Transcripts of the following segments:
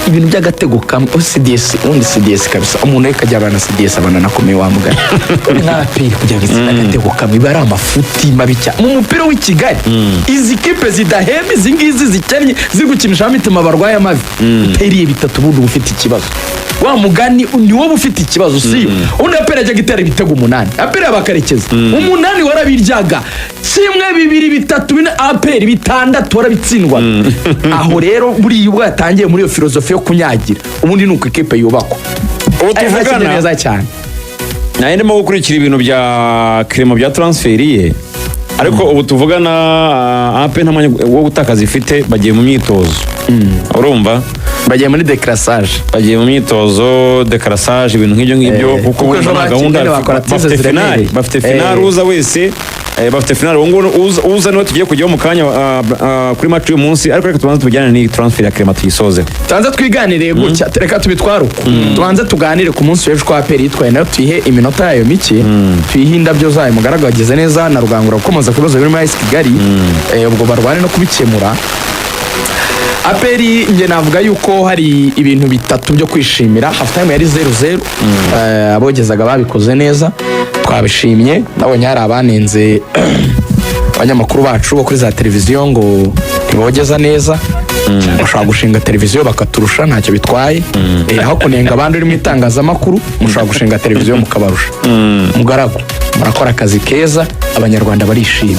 Ibintu by'agatego kamwe, CDS ubundi, CDS kabisa, umuntu we kajya abana CDS, abana nakomeye wa mugani nka APR, kugira ngo itsinde agatego kamwe biba ari amafuti mabi cyane mu mupira w'i Kigali. Izi kipe zidahemba, izi ngizi zikennye, ziri gukinisha imitima, barwaye amavi, uteriye bitatu ubundi uba ufite ikibazo. Wa mugani ni wowe ufite ikibazo, siyo? Ubundi APR yajyaga itera ibitego umunani, APR yabakarekeza umunani warabiryaga, kimwe, bibiri, bitatu, bine, APR bitandatu warabitsindwaga. Aho rero buriya ubwo yatangiye muri iyo filozofi yo kunyagira, ubundi ni uko ikipe yubakwa. Ubu Ariko yakinnye tuvugana neza cyane. Nari ndimo gukurikira ibintu bya Clement bya transfer ye, ariko ubu tuvugana APR nta mwanya wo gutakaza ifite, bagiye mu myitozo, urumva? Bagiye muri décrassage. Bagiye mu myitozo, décrassage, ibintu nk'ibyo ngibyo, kuko kuko ejo urumva nta gahunda bakinnye bakora bafite. tize Finali ziremereye. bafite, finali uza wese, bafite finali. Uwo nguwo uza niwe tugiye kujyaho mu kanya kuri match y'uyu munsi, ariko reka tubanze tujyane n'iyi transfer ya Clement tuyisozeho. Tubanze twiganire gutya, reka tubitware uko. Tubanze tuganire ku munsi w'ejo ko APR yitwaye, nayo tuyihe iminota yayo mike, tuyihe indabyo zayo. Mugaragu wagize neza na Rugangura gukomeza ku bibazo biri muri AS Kigali. Ubwo barwane no kubikemura. APR njye navuga yuko hari ibintu bitatu byo kwishimira. Half time yari 0-0. Abogezaga babikoze neza, twabishimye. Nabonye hari abanenze abanyamakuru bacu bo kuri za televiziyo ngo ntibogeza neza. Bashobora gushinga televiziyo bakaturusha, ntacyo bitwaye. Aho kunenga abandi uri mu itangazamakuru, mushobora gushinga televiziyo mukabarusha. Mugaragu, murakora akazi keza, Abanyarwanda barishimye.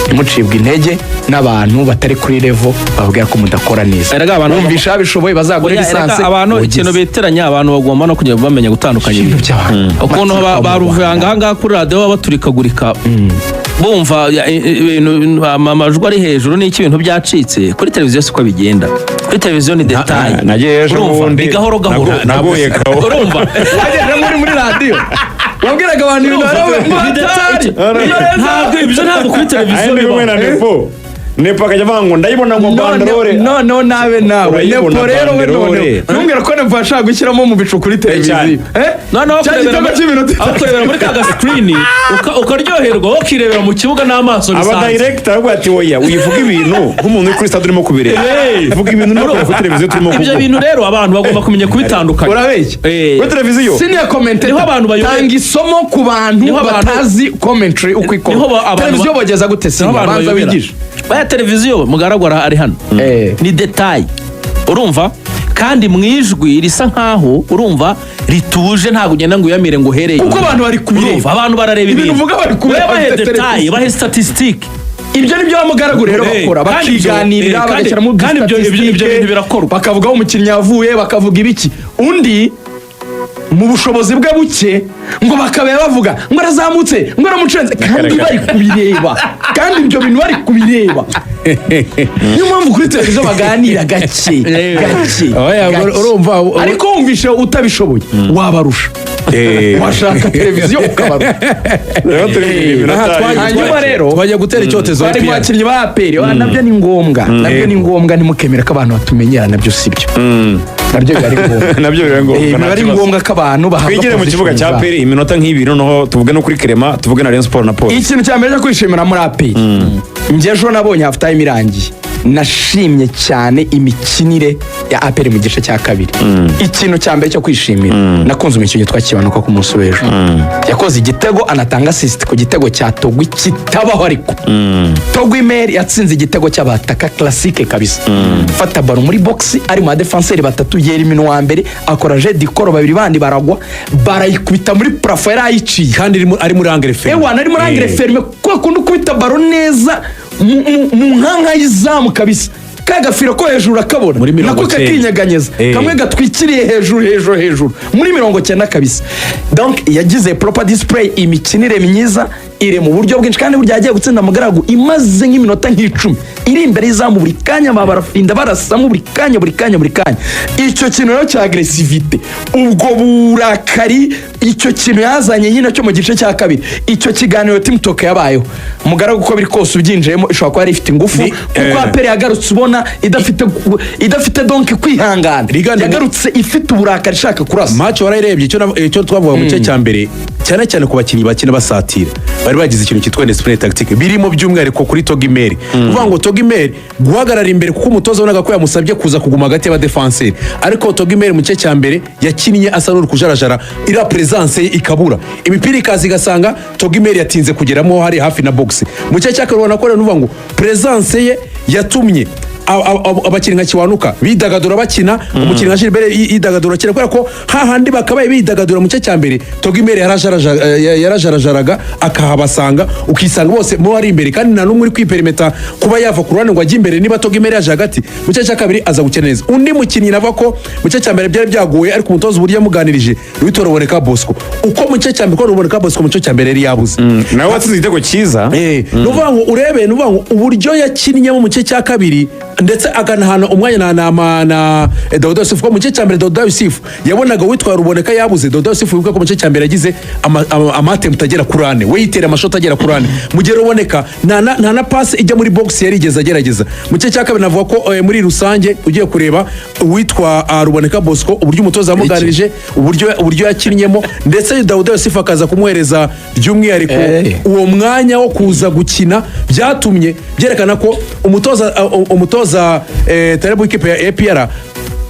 Ntimucibwe intege n'abantu batari kuri level bababwira ko mudakora neza. Erega abantu Bumvisha babishoboye bazagure Oya, erega licence abantu bogeze. ikintu biteranya, abantu bagomba no kujya bamenya gutandukanya Ibintu ibintu. by'abantu. Ukuntu Amatsiko mu baruvanga Rwanda. ahangaha kuri radiyo baba baturikagurika, bumva ibintu, amajwi ari hejuru n'iki, ibintu byacitse. Kuri televiziyo siko bigenda, kuri televiziyo ni détail. Nagiye ejo Urumva, bundi ni gahoro gahoro. Naguye kawo. Urumva? Wageze muri radiyo wabwiraga abantu ibintu Urumva? Ni détail. Ntabwo ibyo, ntabwo kuri televiziyo Ari kumwe bibaho. na Nepo, Nepo akajya avuga ngo ndayibona ngo banderole. Noneho nawe nawe Urayibona Nepo rero we, banderole. noneho ntumbwira ko Nepo yashaka gushyiramo mu bicu kuri televiziyo. Cyane. Eh? Noneho Cya kurebera gitego cy'iminota aho 3. kurebera muri ka ga screen ukaryoherwa, wowe ukirebera mu kibuga n'amaso Aba bisanzwe. director aravuga ati: "Oya, wivuga ibintu nk'umuntu uri kuri stade urimo kubireba, vuga ibintu urimo kureba kuri televiziyo turimo Ibyo kuvuga." bintu rero abantu bagomba kumenya kubitandukanya. Urabeshya. Kuri televiziyo. Senior commentator, Niho abantu bayobera. tanga isomo ku bantu Niho abantu- batazi commentary uko Niho ikorwa. abantu Televiziyo bogeza gute? Niho Senior, abantu banza bayobera. wigishe. Baya televiziyo, Mugaragara ari hano. Ni détail, urumva, kandi mu ijwi risa nkaho, urumva, rituje, ntabwo ugenda ngo uyamire ngo uhereye. Kuko abantu bari kubireba. Urumva, abantu barareba. Ibintu uvuga bari kubireba, Wowe bahe bafite détail, televiziyo. bahe statistique. Ibyo ni byo bamugaragu rero bakora, kandi ibyo- bakiganirira, bagashyiramo kandi ibyo bintu birakorwa. bakavuga aho umukinnyi yavuye, bakavuga ibiki. Undi mu bushobozi bwe buke ngo bakaba bavuga ngo arazamutse, ngo aramucenze, kandi bari kubireba, kandi ibyo bintu bari kubireba. Niyo mpamvu kuri televiziyo baganira gake gake Oya, gake. urumva, Ariko wumvishe utabishoboye wabarusha, washaka televiziyo ukabarusha. Rero turi iminota Aha, Hanyuma rero twajya gutera icyotezo bari mu APR. bakinnyi ba APR, nabyo ni ngombwa, nabyo ni ngombwa. Ntimukemere ko abantu batumenyera, nabyo si byo, nabyo biba ari ngombwa. Nabyo biba ngombwa, nta Biba ari kibazo. ngombwa ko abantu bahabwa Twigire mu kibuga position cya zabo. APR iminota nk'ibiri, noneho tuvuge no kuri Clement, tuvuge na Rayon Sport na Police. Ikintu cya mbere cyo kwishimira muri APR, njye ejo nabonye half time irangiye, nashimye cyane imikinire ya APR mu gice cya kabiri. Ikintu cya mbere cyo kwishimira, nakunze umukinnyi witwa Kiwanuka. Ku munsi w'ejo yakoze igitego, anatanga assist ku gitego cya Togwi kitabaho, ariko Togwi Meri yatsinze igitego cy'abataka classique kabisa. Fata ballon muri box ari mu badefanseri batatu, yera imino wa mbere, akora jeu de corps, babiri bandi baragwa, barayikubita muri plafond, yari ayiciye. Kandi ari muri angle fermé. Ewana, ari muri angle fermé, kwa kundi ukubita ballon neza mu nkanka y'izamu kabisa, ka gafiro ko hejuru urakabona. Muri mirongo Nako cyenda. kakinyeganyeza. Kamwe gatwikiriye hejuru hejuru hejuru muri 90 kabisa. Donc yagize proper display, imikinire myiza iri mu buryo bwinshi, kandi burya yagiye gutsinda, Mugaragu, imaze nk'iminota nk'icumi iri imbere y'izamu, buri kanya baba barafinda, barasamo buri kanya, buri kanya, buri kanya. Icyo kintu rero cya agressivité, ubwo burakari, icyo kintu yazanye nyine cyo mu gice cya kabiri, icyo kiganiro team talk yabayeho, Mugaragu, uko biri kose ubyinjiyemo ishobora kuba yari ifite ingufu, kuko APR yagarutse ubona idafite donc kwihangana. Rigande Yagarutse ifite uburakari, ishaka kurasa. Match warayirebye, icyo twavuga mu gice cya mbere. Cyane cyane ku bakinnyi bakina basatira, bari bagize ikintu cyitwa discipline tactique, birimo by'umwihariko kuri Togimeri. Kuvuga ngo Togimeri guhagarara imbere, kuko umutoza wabonaga ko yamusabye kuza kuguma hagati y'abadefanseri, ariko Togimeri mu gice cya mbere yakinnye asa n'uri kujarajara, iriya presence ye ikabura, imipira ikaza igasanga Togimeri yatinze kugeramo hari hafi na box. Mu gice cya kabiri ubona ko rero nuvuga ngo presence ye yatumye abakinnyi nka Kiwanuka bidagadura bakina, umukinnyi nka Gilbert yidagadura akina, kubera ko hahandi bakabaye bidagadura mu gice cya mbere, Togimeri yarajarajaraga akahabasanga, ukisanga bose mu ari imbere kandi nta n'umwe uri kwiperimeta kuba yava ku ruhande ngo ajye imbere niba Togimeri yaje hagati. Mu gice cya kabiri aza gukina neza. Undi mukinnyi navuga ko mu gice cya mbere byari byagoye, ariko umutoza uburyo yamuganirije, ni Ruboneka Bosco. Uko mu gice cya mbere, ko Ruboneka Bosco mu gice cya mbere yari yabuze. Nawe watsinze igitego cyiza. Ni ukuvuga ngo urebe, ni ukuvuga ngo uburyo yakinnyemo mu gice cya kabiri, ndetse akanahana umwanya na Dawuda Yusufu, kuko mu gice cya mbere Dawuda Yusufu yabonaga uwitwa Ruboneka yabuze. Dawuda Yusufu, wibuka ko mu gice cya mbere yagize ama attempt agera kuri ane, we yitera amashoti agera kuri ane, mu gihe Ruboneka nta na passe ijya muri box yarigeze agerageza. Mu gice cya kabiri navuga ko muri rusange ugiye kureba uwitwa Ruboneka Bosco, uburyo umutoza yamuganirije, uburyo yakinnyemo, ndetse Dawuda Yusufu akaza kumuhereza by'umwihariko uwo mwanya wo kuza gukina, byatumye byerekana ko umutoza Taleb w'ikipe ya APR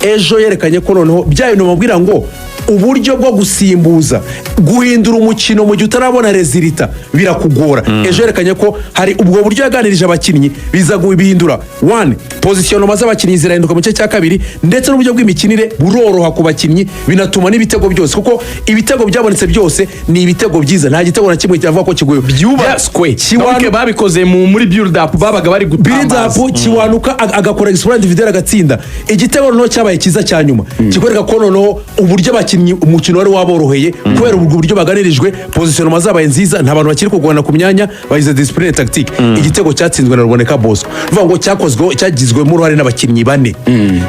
ejo yerekanye ko noneho bya bintu bamubwira ngo uburyo bwo gusimbuza, guhindura umukino mu gihe utarabona résultat birakugora, ejo yerekanye ko hari ubwo buryo yaganirije abakinnyi biza guhindura one positionnement z'abakinnyi zirahinduka mu gice cya kabiri, ndetse n'uburyo bw'imikinire buroroha ku bakinnyi, binatuma n'ibitego byose, kuko ibitego byabonetse byose ni ibitego byiza, nta gitego na kimwe cyavuga ko kiguye. Byubatswe. Kiwanu- Donc babikoze muri build up, babaga bari build gutambaza. up, Kiwanuka agakora exploit individuel agatsinda igitego. Noneho cyabaye cyiza cya nyuma kikwereka ko noneho uburyo abakinnyi umukino wari waboroheye kubera ubwo buryo baganirijwe, positionnement zabaye nziza, nta bantu bakiri kurwana ku myanya, bagize discipline tactique. Igitego cyatsinzwe na Ruboneka Bosco, bivuga ngo cyakozweho, cyagizwemo uruhare n'abakinnyi bane.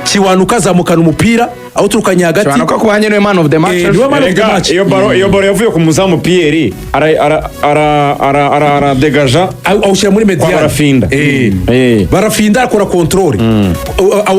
Kiwanuka azamukana umupira awuturukanye hagati. Kiwanuka ku bwanjye niwe man of the match. Niwe man of the Erega, match. iyo ballon yavuye ku muzamu Pierre aradegaja awushyira muri kwa médiane. Barafinda. Barafinda akora contrôle,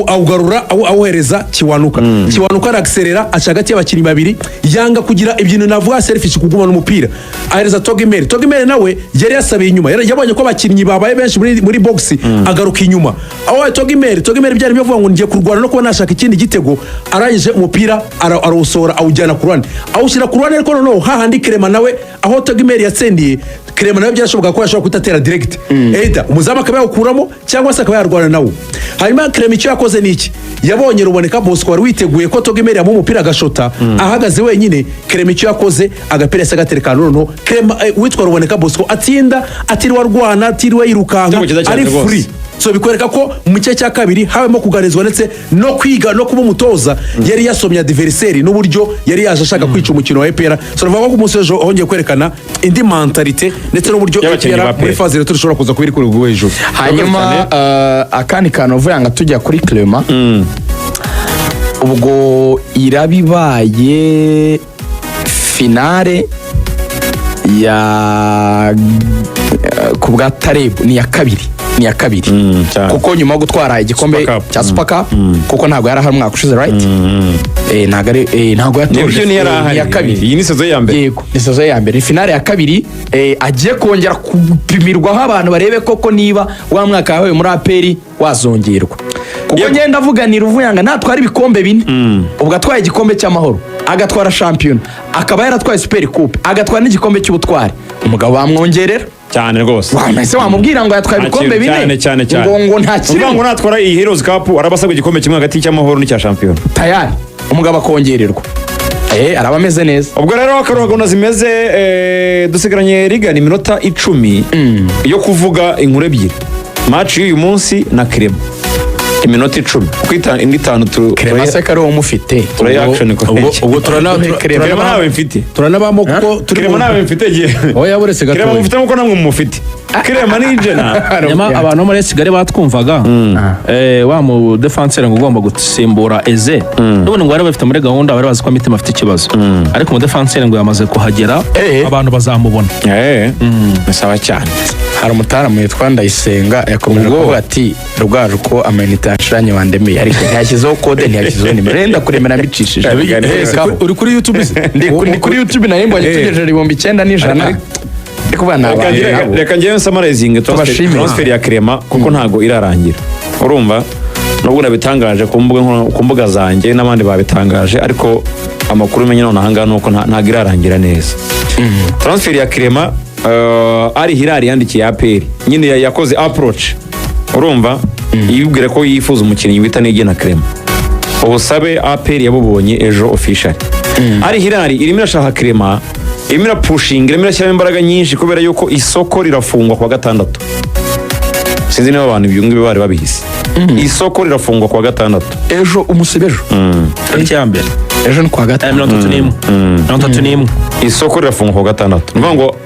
awugarura, awuhereza Kiwanuka. Kiwanuka aragiserera, aca hagati y'abakinnyi babiri, yanga kugira ibintu navuga selfish, kugumana umupira, ahereza Togimeri. Togimeri nawe yari yasabiye inyuma, yabonye ko abakinnyi babaye benshi muri box, agaruka inyuma aho Togimeri byari bivuga ngo ngiye kurwana no kuba nashaka ikindi gitego. Arangije umupira arawusohora, awujyana ku ruhande, awushyira ku ruhande, ariko noneho hahandi Clement nawe, aho Togimeri yatsindiye, Clement nawe byarashoboka ko yashobora kudatera direct, either umuzamu akaba yawukuramo cyangwa se akaba yarwana nawo. Hanyuma Clement icyo yakoze ni iki? Yabonye Ruboneka Bosco wari witeguye ko Togimeri yamuha umupira agashota ahagaze wenyine. Clement icyo yakoze, agapira yahise agatereka noneho Clement, uwitwa Ruboneka Bosco atsinda atiriwe arwana, atiriwe yirukanka, Igitego cyiza cyane ari rwose. free. So bikwereka ko mu gice cya kabiri habamo kuganizwa ndetse no kwiga no kuba umutoza yari yasomye adversaire n'uburyo yari yaje ashaka kwica umukino wa APR. So navuga ko ku munsi w'ejo hongeye kwerekana indi mentalité ndetse n'uburyo y'abakinnyi APR ba muri APR. phase retour ishobora kuza kuba iri ku rwego rwo hejuru. Hanyuma akandi kantu uvuye ngo tujya kuri Clement, ubwo irabibaye finale ya ku bwa Taleb ni iya kabiri, ni iya kabiri, cyane. Kuko nyuma yo gutwara igikombe Super Cup. cya Super Cup, kuko ntabwo yari ahari umwaka ushize, right? Ntabwo ari ntabwo yatoje. Nibyo, ntiyari Ni ahari. iya kabiri. Iyi ni saison ya mbere. Yego, ni saison ya mbere, ni finale ya kabiri agiye kongera gupimirwaho abantu barebe koko niba wa mwaka yahawe muri APR wazongerwa, kuko ngenda avuganira uvuyanga natwara ibikombe bine, ubwo atwaye igikombe cy'Amahoro, agatwara shampiyona, akaba yaratwaye Super Coupe, agatwara n'igikombe cy'Ubutwari, umugabo bamwongerera. Cyane rwose. Ese wamubwira ngo yatwaye Nta ibikombe kintu, bine cyane cyane cyane ngo nta uvuga ngo kirimo? Natwara iyi Heroes Cup araba asabwa igikombe kimwe hagati cy'Amahoro n'icya shampiyona. Tayari umugabo akongererwa, araba ameze neza. Ubwo rero akaruha gahunda zimeze, dusigaranye rigana iminota 10 yo kuvuga inkuru ebyiri, match y'uyu munsi na Clement. Iminota 10 kuko indi itanu Clement se ko ari uwo mufite? turayiha action. Ubwo Clement Clement nawe mfite. turanabamo kuko turi Clement nawe mfite igihe. Oya, buretse Clement gatoya. mufite nkuko namwe mumufite. Clement Niyigena. Nyama abantu bo muri Kigali batwumvaga, wa mu défenseur ngo ugomba gusimbura Eze, n'ubundi ngo bari bafite muri gahunda, bari bazi ko Mitima afite ikibazo, ariko umu défenseur ngo yamaze kuhagera, abantu bazamubona. Ni sawa cyane. Hari umutaramu witwa Ndayisenga yakomeje kuvuga ati: "Rwaje uko amayinite yashiranye wandemeye," ariko ntiyashyizeho code, ntiyashyizeho nimero. Renda kuremera mbicishije. Uri kuri YouTube se? Ndi kuri YouTube, nari mbonye tugejeje 9100. Ndi kuvuga ni Reka abantu nabo. Reka ngewe nsummarizinge Tubashimire. transfer ya Clement, kuko ntago irarangira. Urumva, nubwo nabitangaje ku mbuga zanjye n'abandi babitangaje, ariko amakuru umenye none ahangaha ni uko ntago irarangira neza transfer ya Clement. Al Hilal yandikiye APR nyine, yakoze approach, urumva, yibwira ko yifuza umukinnyi wita Niyigena Clement. Ubusabe APR yabubonye ejo official. Al Hilal irimo irashaka Clement, irimo irapushinga, irimo irashyiramo imbaraga nyinshi, kubera yuko isoko rirafungwa kuwa gatandatu. Sinzi niba abantu ibyo ngibyo bari babihise. Isoko rirafungwa kuwa gatandatu. Ejo, umusibe ejo. Tariki ya mbere. Ejo ni kuwa gatanu. 31, 31. Isoko rirafungwa kuwa gatandatu. Ni ukuvuga ngo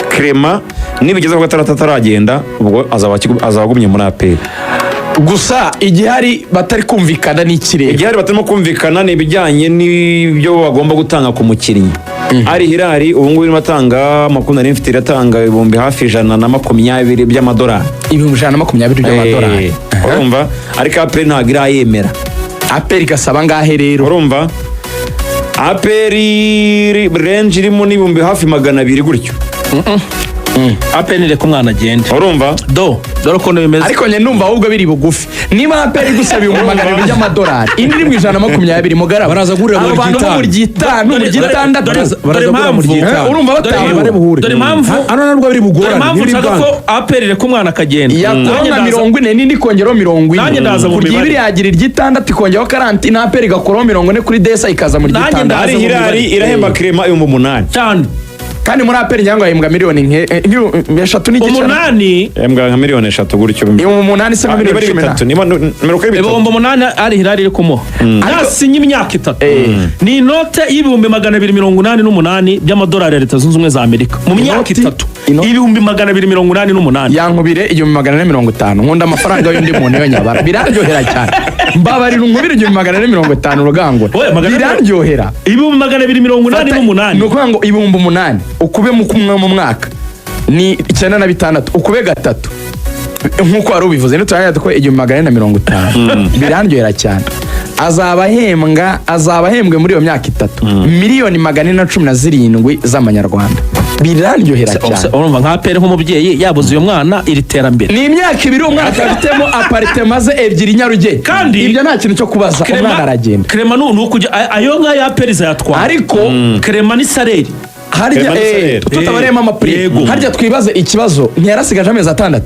Clement nibigeze kuwa gatandatu ataragenda, ubwo azaba agumye muri APR. Gusa igihari batari kumvikana n'ikirere. Igihari batarimo kumvikana ni ibijyanye n'ibyo bagomba gutanga ku mukinnyi. Al Hilal ubu ngubu irimo atanga, amakuru nari mfite, iratanga ibihumbi hafi 120 by'amadolari. 120,000 by'amadolari. Urumva, ariko APR ntabwo irayemera. APR igasaba angahe rero? Urumva, APR range irimo n'ibihumbi hafi 200 gutyo. APR nireka umwana agende. Urumva? Dore ukuntu bimeze. Ariko njye ndumva ahubwo biri bugufi. Niba APR igusaba 200,000 by'amadolari, indi iri mu 120, mugaragu. Baraza guhurira Abo mu bantu bo mu ry'itanu, mu ry'itandatu. Baraza Dore guhurira mu impamvu. ry'itanu. Urumva batahura. Bari buhure. Dore impamvu. Hano ntabwo biri Dore bugorane. impamvu Ntibiri nshaka bwange. ko APR ireka umwana akagenda. Yakora Nanjye nka 40 n'indi ikongeraho 40. Nanjye ndaza mu Ku mibare. ry'ibiri yagira iry'itandatu, ikongeraho 40, na APR igakuraho 40 kuri desa, ikaza mu Nanjye ry'itandatu. ndaza Al mu Hilal mibare. irahemba Clement 8000. Cyane. Kandi muri APR ngira ngo yahembwa miliyoni 3.5. Umunani. Yahembwa nka miliyoni 3 gutyo. 8000 se nka Niba miliyoni ari cumi na bitatu, niba mirongo ine bitatu. 8000 Al Hilal iri kumuha nasinye imyaka 3 ni inote y'288,000 by'amadolari ya Leta Zunze Ubumwe za Amerika mu myaka Inoti? 3. Inoti? 288,000. Yankubire 1450. Nkunda amafaranga y'undi muntu iyo nyabara, biraryohera cyane. Mbabarira unkubire 1450, Rugangura. Oya, Biraryohera. 288,000. Ni ukuvuga ngo 8000 ukube mu kumwe mu mwaka ni 96, ukube gatatu nk'uko wari ubivuze, niturangira ko 1450. Birandyohera cyane. Azaba ahembwe muri iyo myaka 3 miliyoni 417 z'amanyarwanda. Birandyohera cyane. Urumva nka APR nk'umubyeyi yabuze uyu mwana iri terambere. Ni imyaka 2 umwana akaba afitemo appartement ze ebyiri i Nyarugenge. Kandi- Ibyo nta kintu cyo kubaza, umwana aragenda. Clement ni ukujya ayo ngayo APR izayatwara. Ariko Clement ni salaire. Harya Clement ni salaire. tutabariyemo amapuri. Yego. Harya twibaze ikibazo, ntiyarasigaje amezi 6?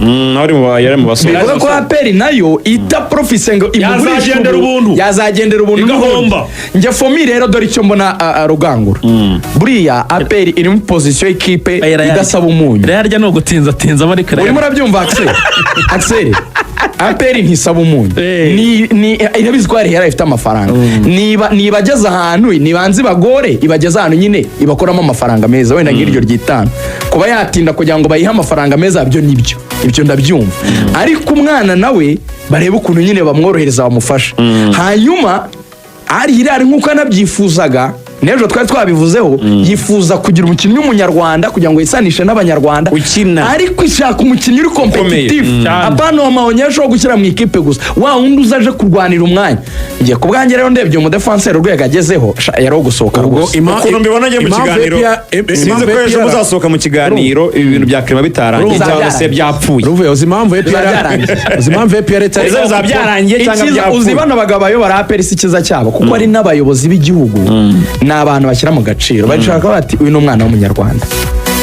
Nawe yari mu basore. Bivuga ko APR nayo ita profise ngo imugurishe Yazagendera ubu, ubuntu. yazagendera ubuntu Igahomba. n'ubundi. Njye fomi rero, dore icyo mbona, Rugangura, buriya APR iri muri position y'ikipe idasaba umunyu. Rero ni ugutinza ariko Urimo urabyumva, Axel? Axel, APR ntisaba umunyu. Ni irabizi ko hari ifite amafaranga. Niba nibageze ahantu, nibanze ibagore, ibageze ahantu nyine ibakuramo amafaranga meza, wenda nk'iryo ry'itanu. Kuba yatinda kugira ngo bayihe amafaranga meza, byo nibyo, ibyo ndabyumva. Ariko umwana nawe barebe ukuntu nyine bamworohereza, bamufasha. Hanyuma Al Hilal, nk'uko yanabyifuzaga n'ejo twari twabivuzeho, yifuza kugira umukinnyi w'umunyarwanda kugira ngo yisanishe n'abanyarwanda Ukina. ariko ishaka umukinnyi uri competitive, Cyane. apana wa maonyesho wo gushyira mu ikipe gusa, wa wundi uzaje kurwanira umwanya. Ngiye ku bwanjye rero, ndebye umudefanseri urwego agezeho, sha, yari uwo gusohoka Ubwo rwose. Ukuntu mbibona njye mu impamvu kiganiro, sinzi impamvu ko ejo APR muzasohoka mu kiganiro ibi bintu bya Clement bitarangiye Urumva. cyangwa se byapfuye. Ruvuye, uzi impamvu APR Byarangiye. uzi impamvu APR itari Ejo bizaba byarangiye cyangwa Icyiza, uzi byapfuye. bano bagabo bayobora APR si icyiza cyabo, kuko ari n'abayobozi b'igihugu, ni abantu bashyira mu gaciro. Bashaka bati: "Uyu ni umwana w'umunyarwanda,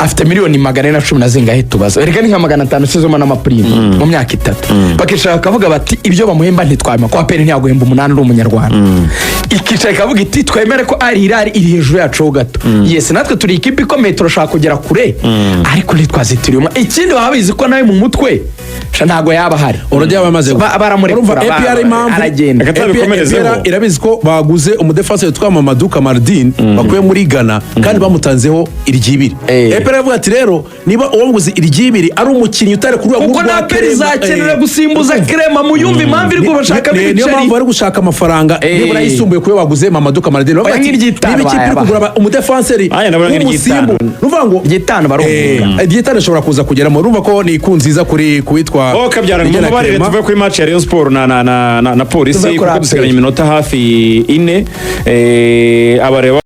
afite miliyoni 410 na zingahe?" Tubaza reka ni nka 500 usizemo n'amapurime mu myaka 3. Bakicara bakavuga bati: "Ibyo bamuhemba ntitwabima, ko APR ntiyaguhemba 8 uri umunyarwanda." Ikicara ikavuga iti: "Twemere ko Al Hilal iri hejuru yacu ho gato. Yes, natwe turi ikipe ikomeye, turashaka kugera kure, ariko ntitwazitiriye Ikindi, baba bizi ko nawe mu mutwe sha ntabwo yaba ahari." Already bamaze Baramurekura, Urumva APR impamvu aragenda. Reka tubikomerezeho. APR irabizi ko baguze umudefansi witwa Mamadou Kamardin bakuye muri Ghana, kandi bamutanzeho iry'ibiri. APR iravuga ati: "Rero niba uwamuguze iry'ibiri ari umukinnyi utari ku rwego Kuko rwa na APR Kerema, izakenera gusimbuza Kerema, muyumve impamvu iri kubashakamo niyo ibiceri. mpamvu bari gushaka amafaranga nibura yisumbuye kuyo baguze Mamadou Kamardin. Bavuga Oya, ati, nk'iry'itanu niba ikipe iri bayabaha. kugura umudefanseri Aya, ndabona nk'iry'itanu. w'umusimbu, ni ukuvuga ngo Iry'itanu barumva. Iry'itanu ishobora kuza kugeramo. Urumva ko ni iku nziza kuri kuwitwa Oh, kabyara, Rigena mumbabarire. Clement. Tuve kuri match ya Rayon Sport na Polisi Tuve kuri kuko APR. dusigaranye iminota hafi 4. Abareba